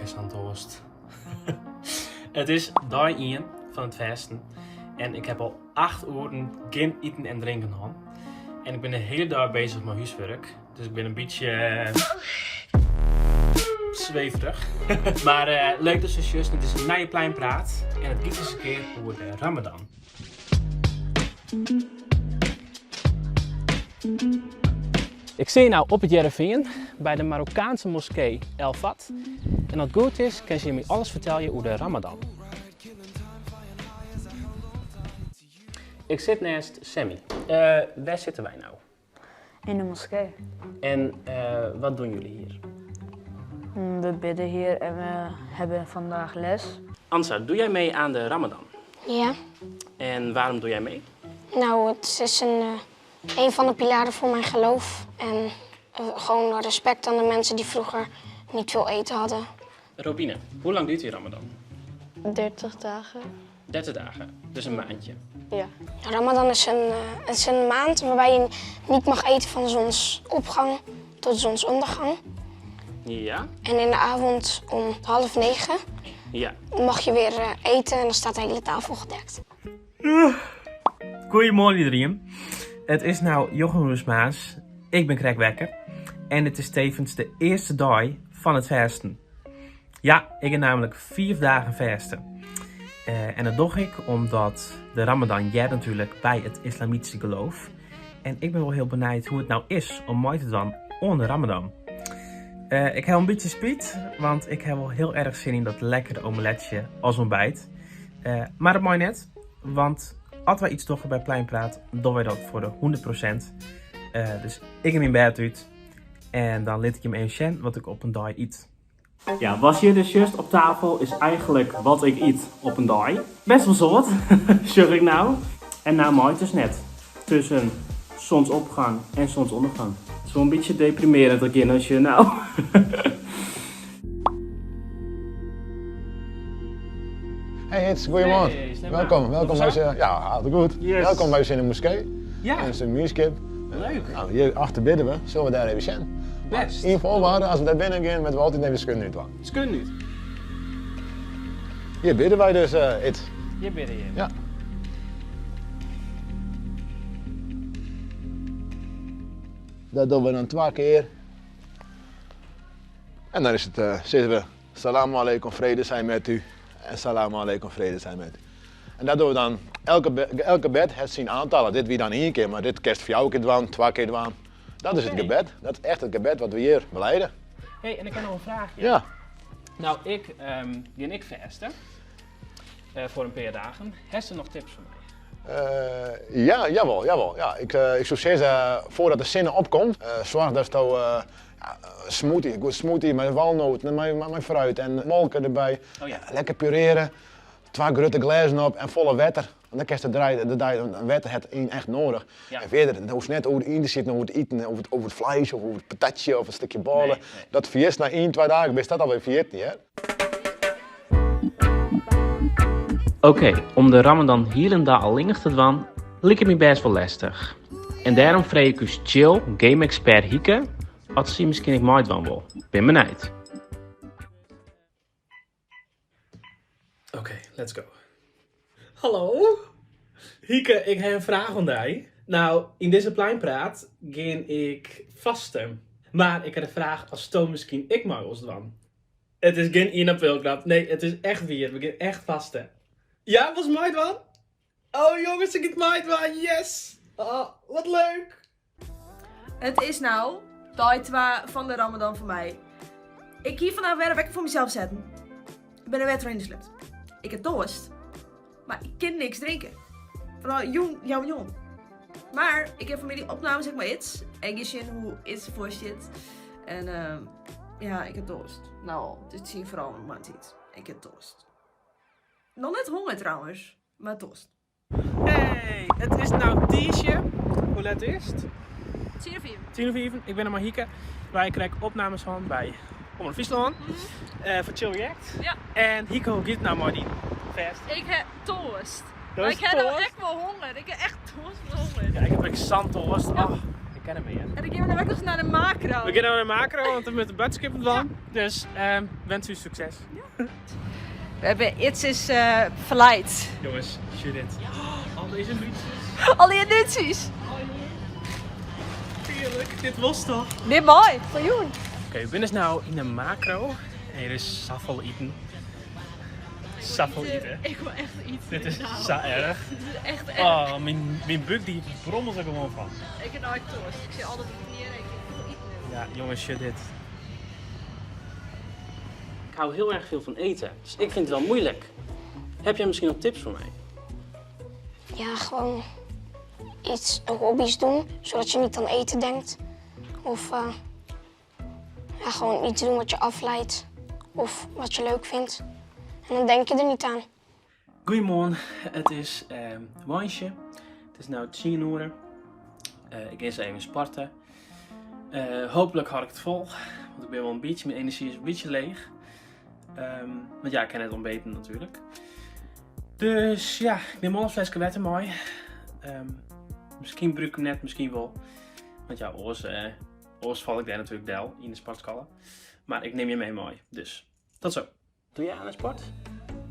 Ik ha sa'n toarst. It is dei ien fan it fêsten en ik ha al 8 oeren gjin iten en drinken hân. En ik bin de hiele dei bezich mei húswurk, dus ik bin in bytsje sweverich. Mar leuk dat se sjochst, it is in nije Pleinpraat en it giet dizze kear oer de Ramadan. Ik stean no op It Hearrenfean by de Marokkaanse moskee El Fath. En as it goed is, kin sy my alles fertelje oer de Ramadan. Ik sit neist Sammy. Wêr sitte wy no? In de moskee. En wat doen jullie hier? We bidden hier en we hebben vandaag les. Ansa, doe jij mee aan de Ramadan? Ja. En waarom doe jij mee? Nou, het is een van de pilaren voor mijn geloof. En gewoon respect aan de mensen die vroeger niet veel eten hadden. Robine, hoe lang duurt die Ramadan? 30 dagen. 30 dagen, dus een maandje. Ja. Ramadan is een maand waarbij je niet mag eten van zonsopgang tot zonsondergang. En in de avond om 8:30 mag je weer eten en dan staat de hele tafel gedekt. Goedemorgen iedereen. Het is nou Jochem Roesmaas. Ik ben Craig Wekker. En het is tevens de eerste dag van het vasten. Ja, ik heb namelijk 4 dagen vasten. En dat doe ik omdat de Ramadan jij natuurlijk bij het islamitische geloof. En ik ben wel heel benieuwd hoe het nou is om mooi te doen onder Ramadan. Ik heb een beetje spijt, want ik heb wel heel erg zin in dat lekkere omeletje als ontbijt. Maar dat mag net, want als wij iets doen bij Pleinpraat, doen wij dat voor de 100%. Dus ik heb mijn bed uit en dan laat ik hem even zien wat ik op een dag eet. Ja, was hier dus juist op tafel is eigenlijk wat ik eet op een dag. Best wel zot, zeg ik nou. En nou mooi, het is net tussen zonsopgang en zonsondergang. Het is wel een beetje deprimerend dat je als je nou. Hey Hits, goedemorgen. Hey, snel Welkom, maar. welkom Nog bij zo? ze. Ja, hartstikke goed. Yes. Welkom bij de moskee. Ja. In de muurskip. Leuk. Nou, hier achter bidden we. Zullen we daar even zijn? Best. In voorwaarde, als we daar binnen gaan, moeten we altijd even schun uit. Schun uit. Hier bidden wij dus, Hits. Hier bidden je. Ja. Dat doen we dan 2 keer. En dan is het, zitten we, salam alaikum, vrede zijn met u. En salam alaikum, vrede zijn met u. En dat doen we dan, elke bed heeft zijn aantallen. Dit wie dan 1 keer, maar dit kerst voor jou keer dwaan, 2 keer dwaan. Dat is het gebed. Dat is echt het gebed wat we hier belijden. Hey, en ik heb nog een vraagje. Ja. Nou, die en ik vasten voor een paar dagen. Heb je nog tips voor mij? Ja, jawel, jawel. Ja, ik zou zeggen, voordat de zin opkomt, zorg dat je ja, smoothie, een goed smoothie met walnoten, met fruit en molken erbij. Lekker pureren, 2 grote glazen op en volle water. Want dan krijg je de draai, de water het in echt nodig. En verder, het hoeft net over de in te zitten, over het eten, over het vlees of over het patatje of een stukje ballen. Dat vergist na 1, 2 dagen, is dat alweer vergeten, hè? Oké, om de Ramadan hier en daar al te doen, lijkt het me best wel lastig. En daarom vreeg ik dus chill game expert Hieke, wat ze misschien ik mij doen wil. Ben benieuwd. Oké, let's go. Hallo? Hieke, ik heb een vraag aan jou. Nou, in deze Pleinpraat ging ik vasten. Maar ik heb de vraag als Toon misschien ik mag ons doen. Het is geen 1 april grap. Nee, het is echt weer. We gaan echt vasten. Ja, was mij dan? Oh jongens, ik het mij dan. Yes! Oh, wat leuk! Het is nou dag 2 van de Ramadan voor mij. Ik hier vandaag weer een wekker voor mezelf zetten. Ik ben er weer doorheen geslept. Ik heb dorst. Maar ik kan niks drinken. Vooral jong, jong, jong. Maar ik heb familie opname, zeg maar iets. En je ziet hoe iets ervoor zit. En ja, ik heb dorst. Nou, dit zie je vooral in mijn tijd. Ik heb dorst. Nog net honger trouwens, maar dorst. Hey, het is nou tientje. Hoe laat is het? Tien over vier. Tien over vier. Ik ben naar Mahike. Wij krijgen opnames van bij Omroep Friesland. Voor Chill React. En Hieke, hoe gaat het nou, Marty? Fast. Ik heb dorst. Dat is Maar ik heb nou dorst? echt wel honger. Ik heb echt dorst van honger. Ja, ik heb echt zand dorst. Oh, ik ken hem mear. En dan gean we no ek noch nei de Makro. We gean no nei de Makro, want we moatte boadskippen dwaan. Dus wens u sukses. We hebben Ids is verleid. Jongens, sjoch dit. Al dizze nútsjes. Al dy nútsjes. Heerlijk, dit was toch? Dit moai, foar jûn. Oké, we binne dus no yn de Makro en hjir is safolle iten. Safolle iten. Ik wil echt iten. Dit is sa erch. Dit is echt erch. Oh, myn búk dy brommelt der gewoan fan. Ik heb nooit toast. Ik zie altijd iten hier en ik wil iten. Ja, jongens, sjoch dit. Ik hou heel erg veel van eten, dus ik vind het wel moeilijk. Heb jij misschien nog tips voor mij? Ja, gewoon iets hobby's doen, zodat je niet aan eten denkt. Of ja, gewoon iets doen wat je afleidt of wat je leuk vindt. En dan denk je er niet aan. Goeiemoarn, it is woansdei. It is no tsien oere. Ik gean sa even sporten. Hooplik hâld ik it fol, want ik bin wol in bytsje, myn enerzjy is in bytsje leech. Want ja, ik ha net ontbeten natuerlik. Dus ja, ik nim al in fleske wetter mei. Miskien brûk ik him net, miskien wol. Want ja, oars fal ik dêr natuerlik del yn de sportskoalle. Mar ik nim jim even mei, dus tot zo. Doe jij aan de sport?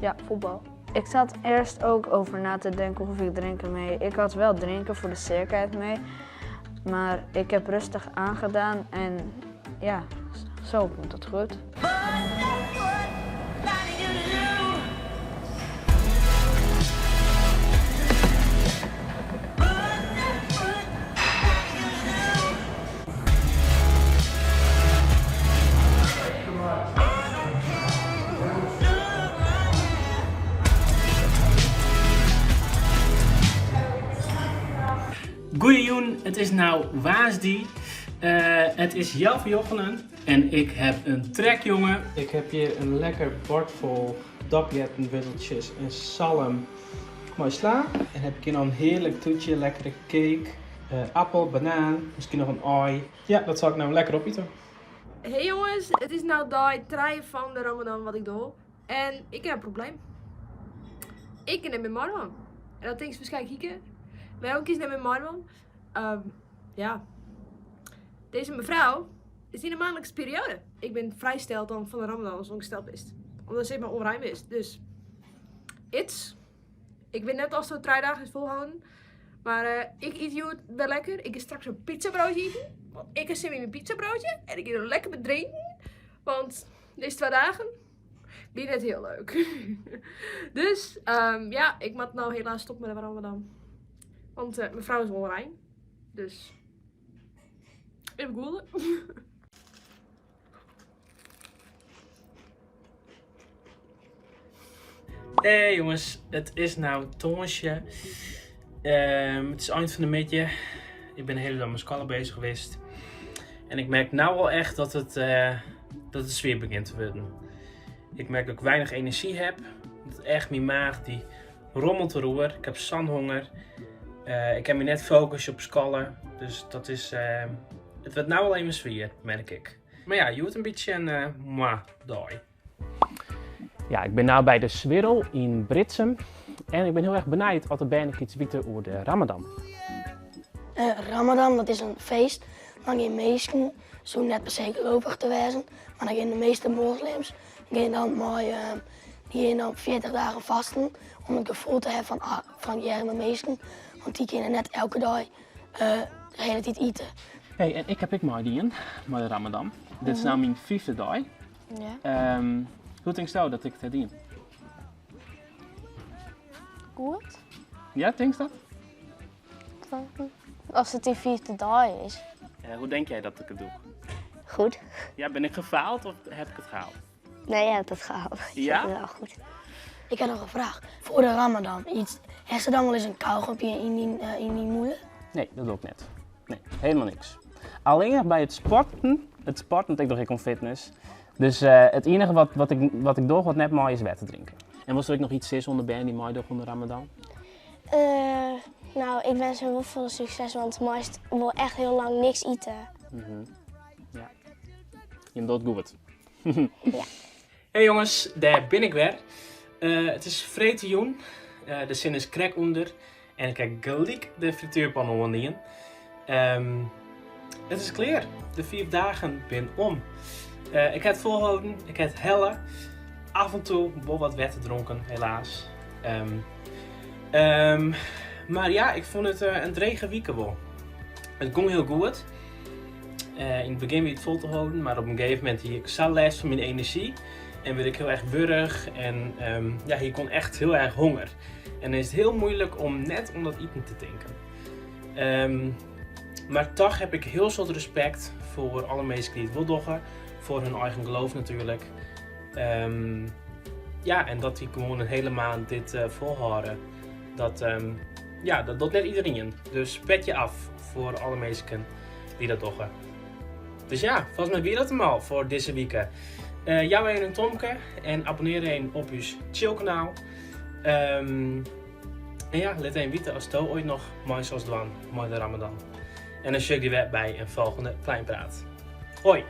Ja, voetbal. Ik zat eerst ook over na te denken of ik drinken mee. Ik had wel drinken voor de zekerheid mee. Maar ik heb rustig aangedaan en ja, zo komt het goed. Goeiejûn, it is no woansdei. It is healwei njoggenen en ik heb in trek, jonge. Ik heb hjir in lekker bord fol dopjetten, wurteltsjes en salm mei sla. En heb ik hjir noch in hearlik toetje, lekkere cake, appel, banaan, miskien noch in aai. Ja, dat sil ik no lekker opite. Hey jongens, it is no dei 3 fan de Ramadan wat ik doch. En ik ha in probleem. Ik kin net mear meidwaan. En dan tinkst waarskynlik Hieke, wêrom kinst net mear meidwaan? Ja, dizze mefrou is yn de maandelijkse periode. Ik bin frijsteld dan fan de Ramadan as ûngesteld bist. Omdat se mar ûnrein bist. Dus, it's. Ik wit net oft it 3 dagen is folholden. Mar ik yt hjoed wer lekker. Ik gean straks in pizzabroodje iten. Want ik ha sin yn in pizzabroodje. En ik gean der lekker by drinken. Want dizze 2 dagen wie net hiel leuk. Dus ja, ik moat no helaas stoppe mei de Ramadan. Want mefrou is ûnrein. Dus even gûle. Hey jongens, it is no tongersdei. It is ein fan de middei. Ik bin de hiele dei mei skoalle bezich west. En ik merk no al echt dat it swier begjint te wurden. Ik merk dat ik weinich enerzjy ha. Dat echt myn maach dy rommelt deroer. Ik ha sa'n honger. Ik kin my net fokusje op skoalle. Dus dat is, it wurdt no al even swier, merk ik. Mar ja, hjoed in bytsje in moi dei. Ja, ik bin no by de Swirrel yn Britsum en ik bin hiel erch benijd oft de bern ek iets witte oer de Ramadan. Ramadan, dat is in feest. Dan gean minsken, soe net per se gelovich te wêzen, mar dan gean de measte moslims gean dan mei, dy gean dan 40 dagen vasten om it gefoel te hawwen fan, ah, fan earme minsken, want dy kinne net elke dei de hiele tiid ite. Hey, en ik ha ek meidien mei de Ramadan. Dit is no myn fyfde dei. Hoe tinksto dat ik it ha dien? Goed. Ja, tinkst dat? As it dyn fyfde dei is. Hoe denk jij dat ik it doch? Goed. Ja, bin ik gefaald of heb ik it haald? Nee, je hebt het gehaald. Ja? Wel goed. Ik ha noch in fraach. Foar de Ramadan, iets, hast der dan wolris in kauwgompje yn dyn mûle? Nee, dat doch ik net. Nee, hielendal niks. Allinnich by it sporten, it sporten, want ik doch ek oan fitness. Dus it iennige wat ik doch wat net mei is wetter drinke. En wolst der ek noch iets sizze oan de bern dy't meidogge oan de Ramadan? No, ik winskje se wol folle sukses, want meist wol echt hiel lang niks ite. Ja. Jim docht goed. Ja. Hey jongens, dêr bin ik wer. It is freedtejûn, de sinne is krekt ûnder en ik ha gelyk de frituerpanne oandien. It is klear. De fiif dagen bin om. Ik ha it folholden, ik ha it helle. Af en toe wol wat wetter dronken, helaas. Mar ja, ik fûn it in drege wike wol. It gong hiel goed. Yn it begjin wie it fol te holden, mar op in gegeven momint hie ik sa lêst fan myn enerzjy en wurd ik hiel erch wurch en ja, hie ik gewoan echt hiel erch honger. En dan is it hiel moeilik om net oan dat iten te tinken. Mar toch heb ik hiel soad respekt foar alle minsken dy't it wol dogge, foar hun eigen geloof natuerlik. Ja, en dat dy gewoan in hiele maand dit folhâlde, dat, ja, dat docht net iederien. Dus petje af foar alle minsken dy't dat dogge. Dus ja, folgens my wie dat 'm al foar dizze wike. Jou even in tomke en abonnear even op ús chillkanaal. En ja, lit even witte asto oait noch mei silst dwaan mei de Ramadan. En dan sjoch ik dy wer by in folgjende Pleinpraat. Hoi!